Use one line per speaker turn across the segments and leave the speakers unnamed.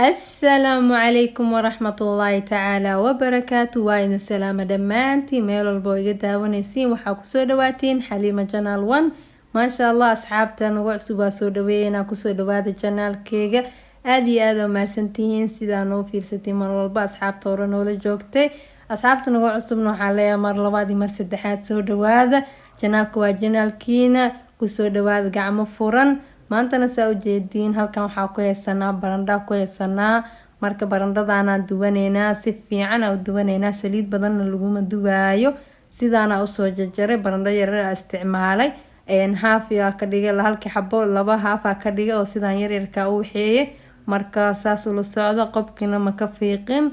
Asalaamu calaykum waraxmatullaahi tacaala wabarakaatu. Waa idin salaama dhammaantiin meel walba oo iga daawanaysiin. Waxaa kusoo dhawaatiin Xaliima Channel One. Maasha Allah, asxaabta nagu cusub waa soo dhaweeyeynaa, kusoo dhawaada channelkeyga. Aada iyo aada umahadsantihiin sidaa noo fiirsatay mar walba. Asxaabta hore noola joogtay, asxaabta nagu cusubna waxaa leeyahay mar labaad iyo mar saddexaad soo dhawaada. Channelka waa channelkiina, kusoo dhawaada gacmo furan. Maantana saa ujeediin halkan waxaa ku haysanaa barandha ku haysanaa. Marka barandhadaanaan duwaneynaa, si fiican aa u duwaneynaa, saliid badanna laguma duwaayo. Sidaana usoo jarjaray barandho yaryar isticmaalay, half aa ka dhigay, halkii xabo laba half aa ka dhigay oo sidaan yaryarka u waxeeyay. Marka saas ula socdo, qobkiina ma ka fiiqin,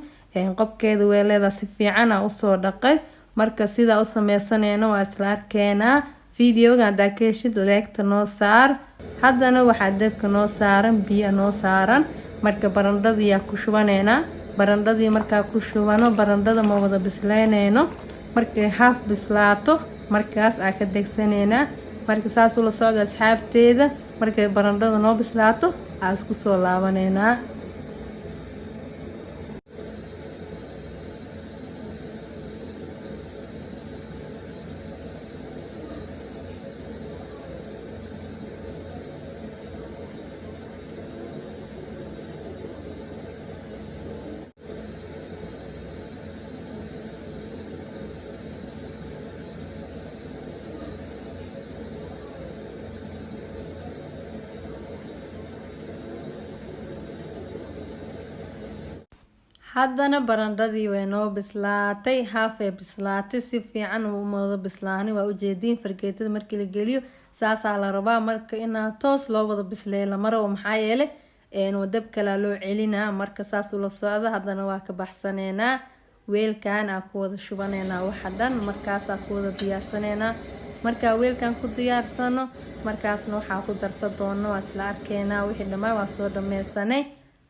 qobkeeda weeleeda si fiican aa usoo dhaqay. Marka sidaa u sameysaneyno waa isla arkeenaa. Videoga haddaa ka heshid, like-ta noo saar. Haddana waxaa dabka noo saaran, biyo noo saaran. Marka barandhadiyaa ku shubaneynaa. Barandhadii markaa ku shubano, barandhada ma wada bisleyneyno. Markay half bislaato, markaas aa ka degsaneynaa. Marka saas ula socda asxaabteeda, markay barandhada noo bislaato aa isku soo laabaneynaa. Haddana barandhadii way noo bislaatay, half ay bislaatay, si fiican uma wada bislaani. Waa ujeediin, fargeetada markii la geliyo saasaa la rabaa. Marka inaa toos loo wada bisleeyo lama rabo, maxaa yeelay dab kalaa loo celinaa. Marka saas ula socda. Haddana waa ka baxsaneynaa, weelkan aa ku wada shubaneynaa waxa dhan, markaasaa ku wada diyaarsaneynaa. Markaa weelkan ku diyaarsano, markaasna waxaa ku darsan doono waa isla arkeynaa. Wixii dhammaan waa soo dhameysanay.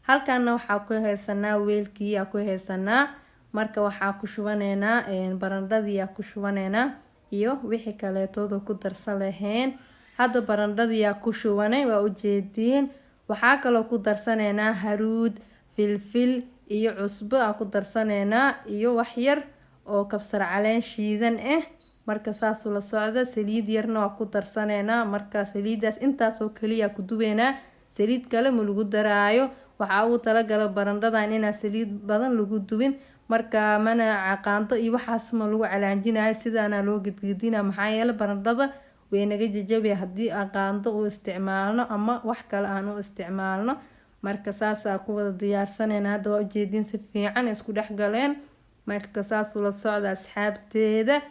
Halkaana waxaa ku haysanaa weelkii aa ku haysanaa. Marka waxaa ku shubaneynaa barandhadii aa ku shubaneynaa iyo wixii kaleetooda ku darsan lahayn. Hadda barandhadii aa ku shubanay, waa ujeediin. Waxaa kaloo ku darsaneynaa haruud, filfil iyo cusbo aa ku darsaneynaa iyo wax yar oo kabsar caleen shiidan ah. Marka saasuu la socda. Saliid yarna waa ku darsaneynaa. Marka saliidaas intaasoo kaliya ku dubeynaa, saliid kale ma lagu daraayo. Waxaa ugu talagala barandhadan inaa saliid badan lagu dubin. Marka mana caqaanto iyo waxaas ma lagu calaanjinayo, sidaana loo gedgedina, maxaa yeele barandhada way naga jajabi haddii aan qaando u isticmaalno ama wax kale aan u isticmaalno. Marka saasaa ku wada diyaarsanayna. Hadda waa ujeediin, si fiican isku dhex galeen. Marka saasuu la socda asxaabteeda.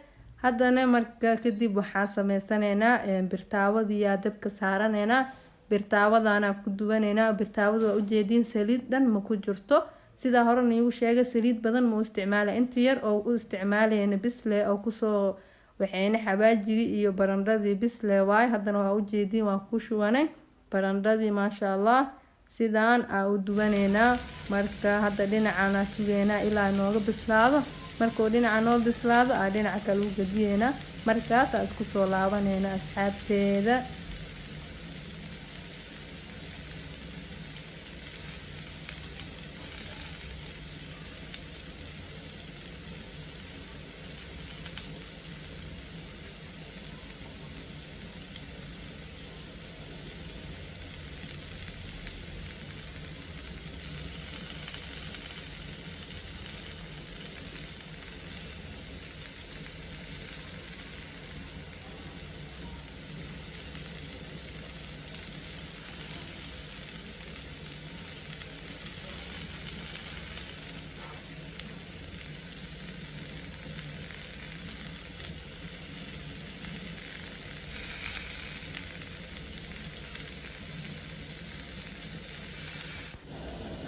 Haddana marka kadib waxaan sameysanaynaa birtaawadiyaa dabka saaraneynaa, birtaawadaana ku duwaneynaa. Birtaawada waa ujeediin, saliid dhan ma ku jirto. Sidaa hore niigu sheegay, saliid badan ma u isticmaala, inta yar oo u isticmaalayna bisle oo kusoo waxayna xawaajigii iyo barandhadii bisle waaye. Haddana waa ujeediin, waan ku shubanay barandhadii. Maasha Allah, sidaan aa u duwaneynaa. Marka hadda dhinacanaa sugeynaa ilaa nooga bislaado. Markuu dhinaca noo bislaado, aa dhinaca kale u gediyeynaa, markaas aa isku soo laabaneynaa asxaabteeda.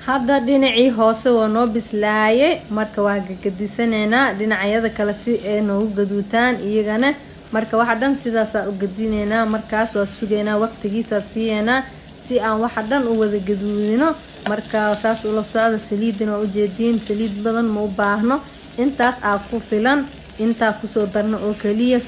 Hadda dhinacii hoose waa noo bislaayay. Marka waa gagadisaneynaa dhinacyada kale si ay noogu gaduutaan iyagana. Marka waxa dhan sidaasaa u gadineynaa. Markaas waa sugeynaa, waqtigiisaa siiyeynaa si aan waxa dhan u wada gaduudino. Marka saas ula socda. Saliidana waa ujeediin, saliid badan ma u baahno, intaas aa ku filan, intaa kusoo darno oo kaliya,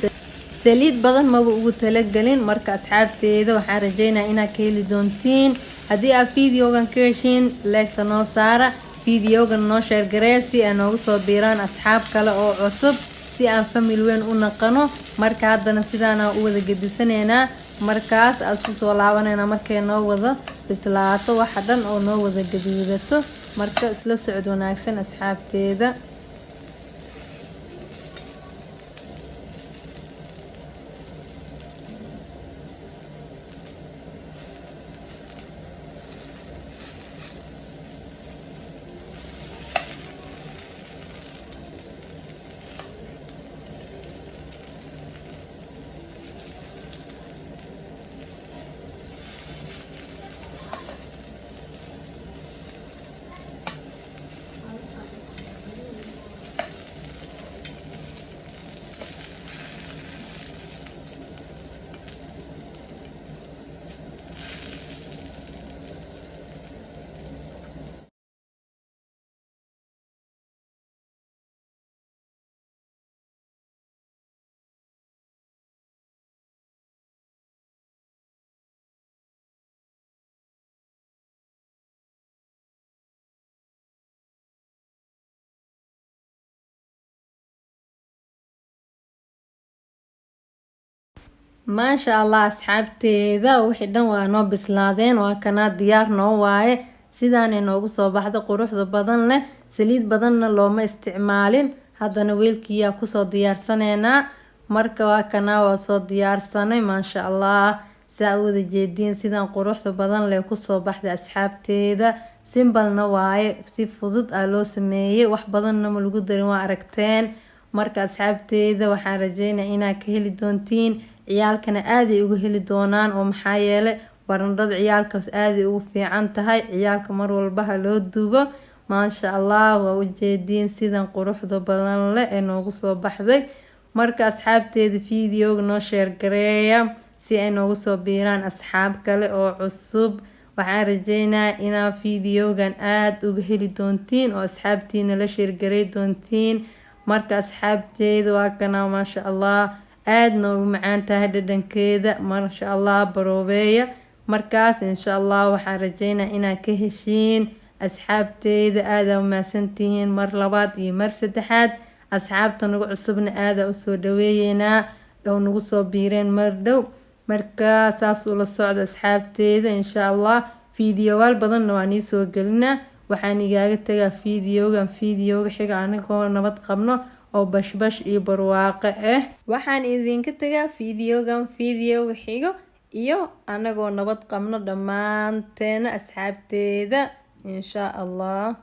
saliid badan maba ugu talagelin. Marka asxaabteeda, waxaan rajeynaya inaad ka heli doontiin. Haddii aad videogan ka heshiin, leegta noo saara, videogan noo share garee si ay noogu soo biiraan asxaab kale oo cusub, si aan family weyn u naqano. Marka haddana sidaana u wada gedisaneynaa, markaas aan isku soo laabaneynaa markay noo wada bislaato waxa dhan oo noo wada gaduudato. Marka isla socod wanaagsan, asxaabteeda. Maasha Allah, asxaabteeda, wixii dhan waa noo bislaadeen, waa kanaa, diyaar noo waaye. Sidaanay noogu soo baxda quruxda badan leh, saliid badanna looma isticmaalin. Haddana weelkiiyaa kusoo diyaarsaneynaa. Marka waa kanaa, waa soo diyaarsanay. Maasha Allah, saa u wada jeediin, sidaan quruxda badan leh kusoo baxday, asxaabteeda. Simple-na waaye, si fudud aa loo sameeyey, wax badanna ma lagu darin, waa aragteen. Marka asxaabteeda, waxaan rajeynaya inaad ka heli doontiin, ciyaalkana aaday uga heli doonaan, oo maxaa yeelay barandhada ciyaalkaas aaday ugu fiican tahay. Ciyaalka mar walba ha loo dubo. Maasha Allah, waa ujeediin sidan quruxda badan leh ee noogu soo baxday. Marka asxaabteeda, videoga noo share gareeya si ay noogu soo biiraan asxaab kale oo cusub. Waxaan rajeynayaa inaa videogan aada uga heli doontiin oo asxaabtiina la share garey doontiin. Marka asxaabteeda, waa kanaa, maasha Allah, aada noogu macaan tahay dhadhankeeda. Maasha Allah, baroobeeya. Markaas insha Allah waxaan rajeynaya inaad ka heshiin. Asxaabteeda, aada umahadsantihiin mar labaad iyo mar saddexaad. Asxaabta nagu cusubna aada usoo dhaweeyeynaa oo nagu soo biireen mar dhow. Marka saas ula socda, asxaabteeda. Insha Allah fiidiyowaal badanna waa nii soo gelinaa. Waxaan igaaga tagaa fiidiyogan fiidiyoga xiga anigoo nabad qabno oo bashbash iyo barwaaqo ah. Waxaan idinka tagaa fiidiyogan fiidiyoga xigo iyo anagoo nabad qabno dhammaanteena, asxaabteeda, insha Allah.